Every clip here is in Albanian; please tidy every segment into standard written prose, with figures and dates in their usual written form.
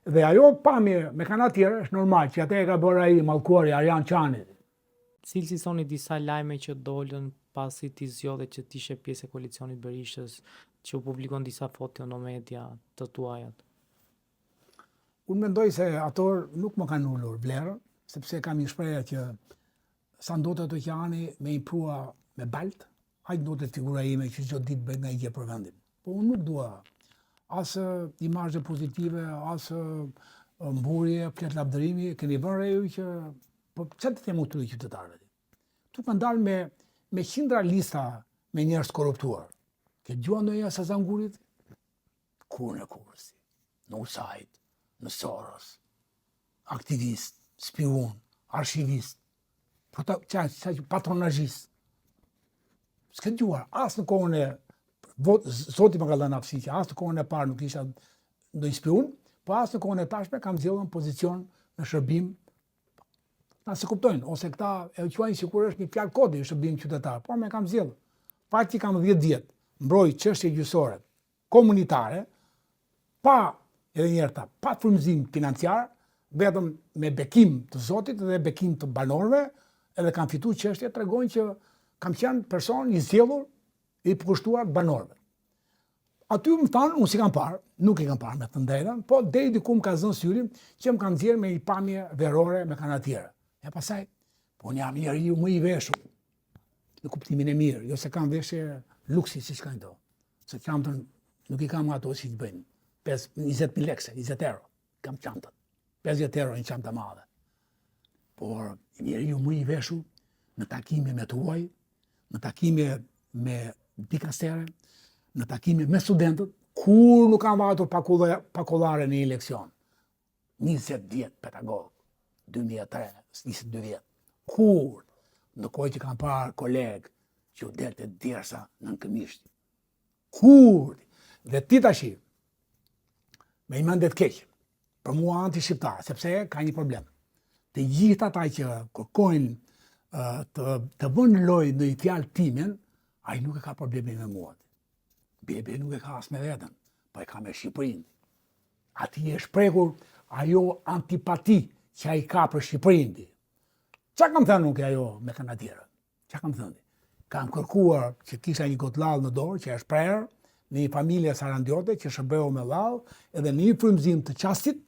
Dhe ajo pamje me kanatierë është normal që atë e ka bërë ai i mallkuari Arjan Çani. Si cilësoni disa lajme që dolën pasi ti zgjodhe që të ishe pjesë e koalicionit Berishës, që u publikuan disa foto në media të tuajat? Unë mendoj se ato nuk më kanë ulur vlerën, sepse kam një shprehje që sa ndotet oqeani me një prua me baltë, aq ndotet figura ime që çdo ditë bëj ndonjë gjë për vendin. Po unë nuk dua as imazhe pozitive, as mburrje, fletë lavdërimi, keni vënë re ju që po pse të them unë qytetarëve? Tu kanë dalë me me qindra lista me njerëz të korruptuar. Ke dëgjuar ndonjë Sazan Gurit? Kurrën e kurrës. Në USAID, në Soros, aktivist, spiun, arshivist, po ta, qa, qa, patronazhist. S'ke dëgjuar, as në kohën e, vot, zoti më ka dhënë aftësi që as në kohën e parë nuk isha ndonjë spiun, po as në kohën e tashme kam zgjedhur një pozicion në shërbim Këta s'e kuptojnë, ose këta e quajnë sikur është një fjalë kodi, shërbim qytetar, por me kam zgjedhur. Fakti kam 10 vjet, mbroj çështje gjyqësore, komunitare, pa edhe një herë ta, pa frymëzim financiar, vetëm me bekim të Zotit dhe bekim të banorëve, edhe kam fitu çështje, tregojnë që kam qenë person i zgjedhur i përkushtuar banorëve. Aty më thanë, unë s'i kam parë, nuk i kam parë me të drejtën, po deri diku më ka zënë syri që më kanë nxjerrë me një pamje verore me kanatierë. E pastaj, po unë jam njeriu më i veshur, në kuptimin e mirë, jo se kam veshje luksi siç kanë do. Se çantën nuk i kam ato si të bëjnë. 5 20000 lekë, 20 euro kam çantën. 50 euro një çantë e madhe. Por njeriu më i veshur në takime me të huaj, në takime me dikastere, në takime me studentët, kur nuk kam vajtur pa, kulle, pa kollare në një leksion. 20 vjet pedagog, 2003, 22 vjet. Kur, ndërkohë që kam parë kolegë që u delte djersa nën këmishë. Kur, dhe ti tashi, me një mendje të keq, për mua anti-shqiptar, sepse ka një problem. Të gjithë ata që kërkojnë të, të vënë në lojë ndonjë fjalë timen, ai nuk e ka problemin me mua. Bebe nuk e ka as me veten, po e ka me Shqipërinë. Atij i është prekur ajo antipati që ai ka për Shqipërinë. Ça kam thënë nuk e ajo me kanatierët? Ça kam thënë? Kam kërkuar që kisha një gotë llallë në dorë, që është prerë në një familje sarandiote që shërbeu me llallë, edhe në një frymëzim të çastit,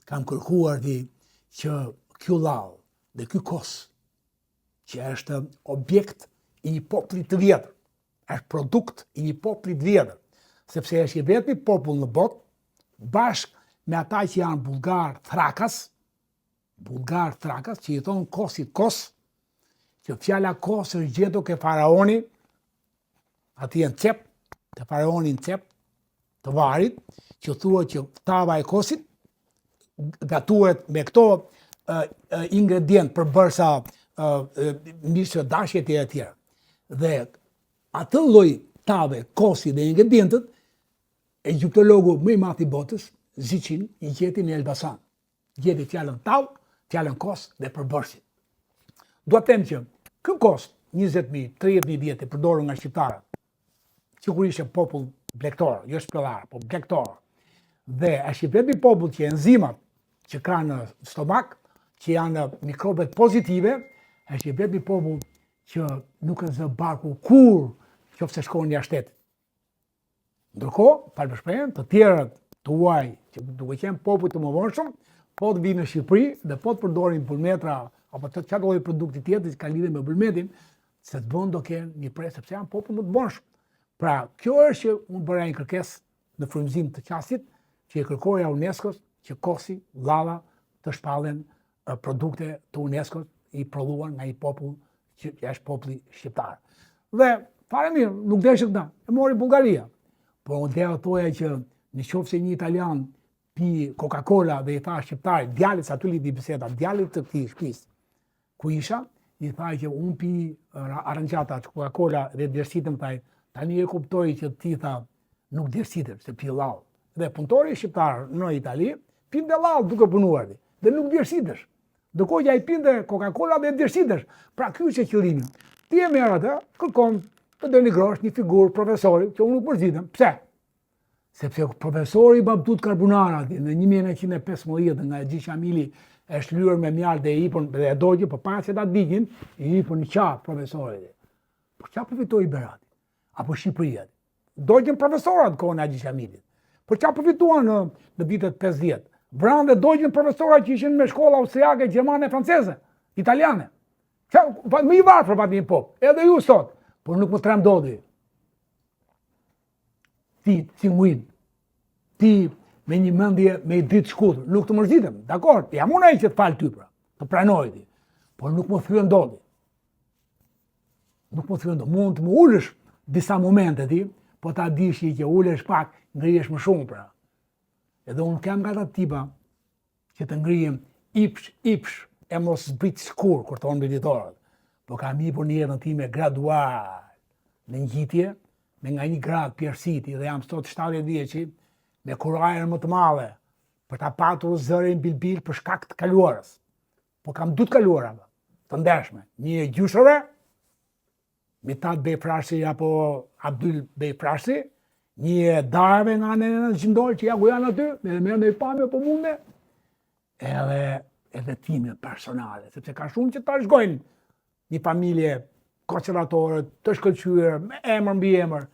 kam kërkuar di që kjo llallë dhe ky kos, që është objekt i një populli të vjetër, është produkt i një populli të vjetër, sepse është i vetmi popull në botë, bashkë me ata që janë bullgar thrakas, bullgar thrakas, që i thonë kosit kos, që fjala kos është gjetur ke faraoni, atje në cep, te faraoni në cep, të varit, që thua që tava e kosit, gatuhet me këto ingredient përbërsa mish dashi e tjera e tjera. Dhe atë lloj tave, kosi dhe ingredientët, egjiptologu më i madh i botës, Sitchin, i gjeti në Elbasan. Gjeti fjalën tavë, fjalën kos dhe përbërësit. Dua të them që ky kos 20.000, 30.000 vjet e përdorur nga shqiptarët, që kur ishte popull blegtor, jo shpellar, po blegtor. Dhe është i vetmi popull që enzimat që ka në stomak, që janë mikrobet pozitive, është i vetmi popull që nuk e zë barku kurrë qoftë se shkon jashtë shtetit. Ndërkohë, fal për shprehjen, të tjerët të huaj që duke qenë popuj të mëvonshëm, po të vinë në Shqipëri dhe po të përdorin bulmetra apo të çfarë lloj produkti tjetër që ka lidhje me bulmetin, se të bën do kenë një pres sepse janë popull më të vonshëm. Pra, kjo është që unë bëra një kërkesë në frymëzim të çastit, që i kërkoja UNESCO-s që kosi, llalla të shpallen produkte të UNESCO i prodhuar nga një popull që është populli shqiptar. Dhe fare mirë, nuk deshën këta, e mori Bullgaria. Por unë doja thoja që në qoftë se një italian pi Coca-Cola dhe i tha shqiptarit, djalit, sa aty lindi biseda, djalit të këtij shtëpisë, ku isha, i tha që unë pi aranciata Coca-Cola dhe djersitem, tha, tani e kuptoj që ti tha, nuk djersitem, se pi llallë. Dhe punëtori shqiptar në Itali, pinte llallë duke punuar, dhe nuk djersitesh. Ndërkohë që ai pinte Coca-Cola dhe djersitesh. Pra ky është qëllimi. Ti e merr atë, kërkon të denigrosh një figurë profesori që unë nuk mërzitem. Pse? Sepse profesori Babdut Karbunara në 1915 nga Haxhi Qamili është lyer me mjaltë dhe i hipën dhe e dogjën, po para se ta digjin, i hipën në qafë profesorit. Po ça përfitoi Berati? Apo Shqipëria? Dogjën profesorat kohën e Haxhi Qamilit. Po ça përfituan në, në vitet 50? Vranë dhe dogjën profesorat që ishin me shkolla austriake, gjermane, franceze, italiane. Qa, më i varfër pati një pop, edhe ju sot, por nuk më tremb dot. Ti, si nguin, ti me një mendje me një dritë shkurtër, nuk të mërzitem, dakord, jam unë ai që të fal ty pra, të pranoj ti, por nuk më thyen dot. Nuk më thyen dot, mund të më ulësh disa momente ti, po ta dish që ulesh pak, ngrihesh më shumë pra. Edhe unë kam nga ata tipa që të ngrihem ipsh, ipsh, e mos zbrit kurrë, kur thonë mirditorët. Po kam hipur në jetën time gradual, në ngjitje, me nga një gradë pjersiti dhe jam sot 70 vjeçi, me kurajën më të madhe, për ta patur zërin bilbil për shkak të kaluarës. Po kam dy të kaluara, të ndershme, një e gjyshërve, Mitat Bej Frashëri apo Abdyl Bej Frashëri, një e dajave nga në në gjindorë që ja ku janë aty, me dhe merë në i pamje po munde, edhe, edhe time personale, sepse ka shumë që trashëgojnë një familje konservatore, të shkëlqyer, me emër mbiemër,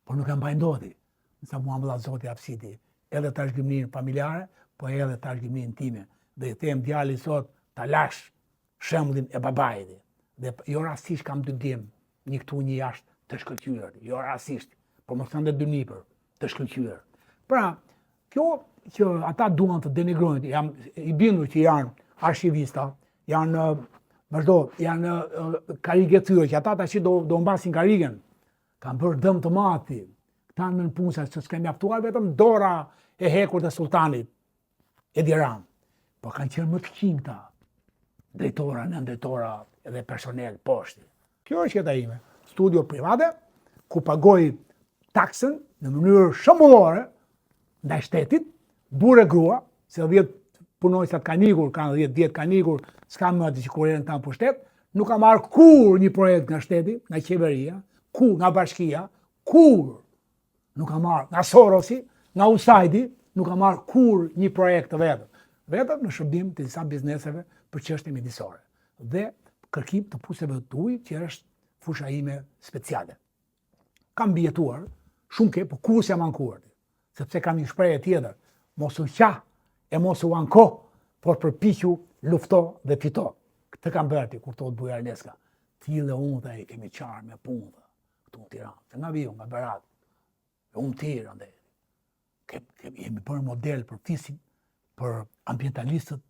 por nuk e mbajnë dot. Sa mua më dha Zoti aftësitë, edhe trashëgiminë familjare, po edhe trashëgiminë time. Dhe i them djalit sot, ta lash shembullin e babait. Dhe jo rastësisht kam dy djem, një këtu një jashtë të shkëlqyer, jo rastësisht, por mos thënë dhe dy nipër të shkëlqyer. Pra, kjo që ata duan të denigrojnë, jam i bindur që janë arshivista, janë vazhdo, janë karige thyer që ata tash do do mbasin karigen. Kanë bërë dëm të madh ti. Këta nëpunësa që s'ka mjaftuar vetëm dora e hekurt e sultanit. Edi Rama. Po kanë qenë më të këqinj këta. Drejtora, nëndrejtora dhe personel poshtë. Kjo është jeta ime. Studio private, ku pagoj taksën në mënyrë shembullore ndaj shtetit, burrë e grua, se 10 punonjësat kanë ikur, kanë 10 vjet kanë ikur, s'ka më atë që kur janë këta në pushtet, nuk kam marrë kurrë një projekt nga shteti, nga qeveria, ku nga bashkia, kurrë Nuk kam marrë nga Sorosi, nga USAID-i, nuk kam marrë kurrë një projekt të vetëm. Vetëm në shërbim të disa bizneseve për çështje mjedisore dhe kërkim të puseve të ujit që është fusha ime speciale. Kam mbijetuar shumë keq, po kurrë s'jam ankuar, sepse kam një shprehje tjetër, mos u qa e mos u anko, por përpiqu, lufto dhe fito. Këtë kam bërë ti, kur thotë Bujar Leskaj. Ti dhe unë dhe i kemi qarë me punë, këtu në Tiranë. Se nga vij, nga Berat, e unë tjerë, ande. Ke, ke, jemi bërë model për fisin, për ambientalistët,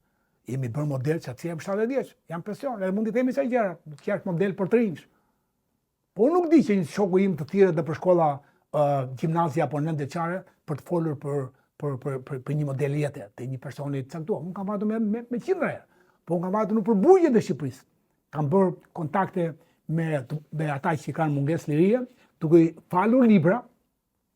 jemi bërë model që atë jam 70 vjeç, jam pension, edhe mund t'i themi ca gjëra, që është model për të rinjsh. Po nuk di që një shoku im të thirret nëpër shkolla uh, gjimnazi apo nëntëvjeçare për të folur për për për për, për një model jete të një personi të caktuar. Unë kam vajtur me me, me qindra herë. Po unë kam vajtur nëpër burgjet e Shqipërisë. Kam bërë kontakte me, me ata që kanë mungesë lirie, duke i falur libra,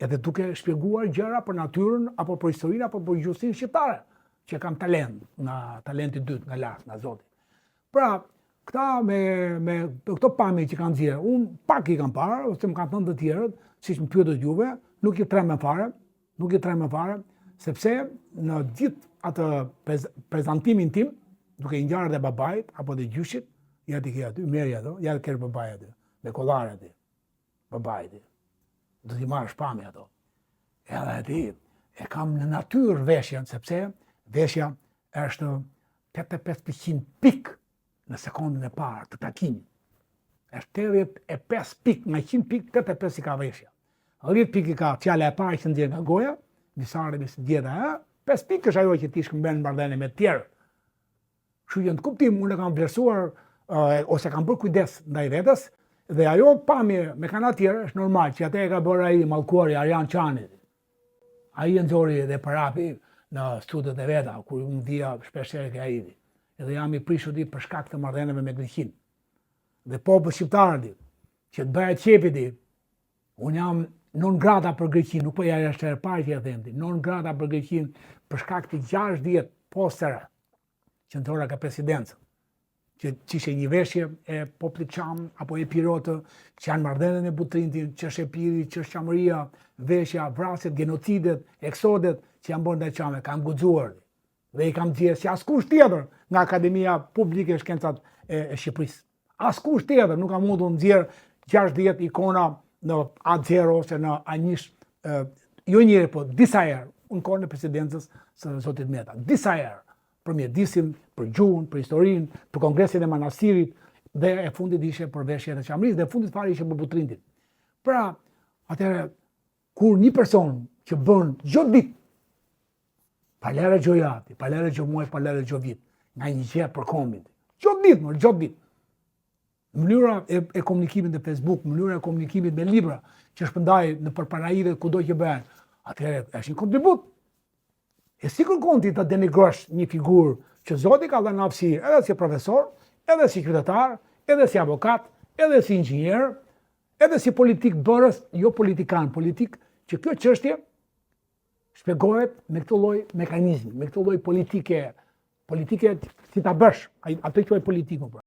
edhe duke shpjeguar gjëra për natyrën, apo për historinë, apo për gjuhësinë shqiptare, që kam talent, nga talenti i dytë, nga lart, nga Zoti. Pra, këta me, me këto pamje që kanë nxjerrë, unë pak i kam parë, ose më kanë thënë të tjerët, siç më pyetët juve, nuk i trembem fare, Nuk i trembem fare, sepse në gjithë atë prezantimin tim, duke i ngjarë dhe babait, apo dhe gjyshit, ja ti ke aty, merri ato, ja ke babai aty, me kollare aty, babai aty. Do t'i marrësh pamje ato. Edhe aty, e kam në natyrë veshjen, sepse veshja është 85% pikë në sekondën e parë të takimit. Është 85 pikë, nga 100 pikë, 85 i ka veshja. 10 pikë i ka fjala e parë që nxjerr nga goja, visare me djeta, e, 5 pikë është ajo që ti shkëmben në marrëdhënie me të tjerë. Kështu që në kuptim unë e kam vlerësuar ose kam bërë kujdes ndaj vetes dhe ajo pamje me kanatier është normal që atë e ka bërë ai mallkuari Arjan Çani. Ai e nxori dhe përhapi në studiot e veta, kur unë vija shpesh herë ke ai. Edhe jam i prishur di për shkak të marrëdhënieve me Greqinë. Dhe populli shqiptar di, që të bëhet qepi di, unë jam non grata për Greqinë, nuk po ja është herë parë që e them di, non grata për Greqinë për shkak të 60 postera që nxora ka presidenca. Që ç'ishte një veshje e popullit çam apo epirot, që janë marrëdhëniet me Butrintin, ç'është Epiri, ç'është Çamëria, veshja, vrasjet, genocidet, eksodet që janë bërë ndaj çamëve, kam guxuar dhe i kam nxjerrë si askush tjetër nga Akademia Publike e Shkencat e, e Shqipërisë. Askush tjetër nuk ka mundur të nxjerrë 60 ikona në A0 ose në A1, jo një herë, po disa herë, në kohën e presidencës së zotit Meta, disa herë për mjedisin, për gjuhën, për historinë, për kongresin e Manastirit dhe e fundit ishe për veshjet e Çamërisë dhe e fundit fare ishe për Butrintin. Pra, atëherë kur një person që bën çdo ditë pa lere çdo javë, pa lere çdo muaj, pa lere çdo vit, nga një gjë për kombin. Çdo ditë, më çdo ditë. Mënyra e, e komunikimit në Facebook, mënyra e komunikimit me libra që shpërndaj nëpër panaire kudo që bëhen, atëherë është një kontribut. E si kërkon ti të denigrosh një figurë që Zoti ka dhënë aftësi edhe si profesor, edhe si qytetar, edhe si avokat, edhe si inxhinier, edhe si politikëbërës, jo politikan, politik, që kjo çështje shpjegohet me këtë lloj mekanizmi, me këtë lloj politike, politike si ta bësh, atë quaj politikë pra.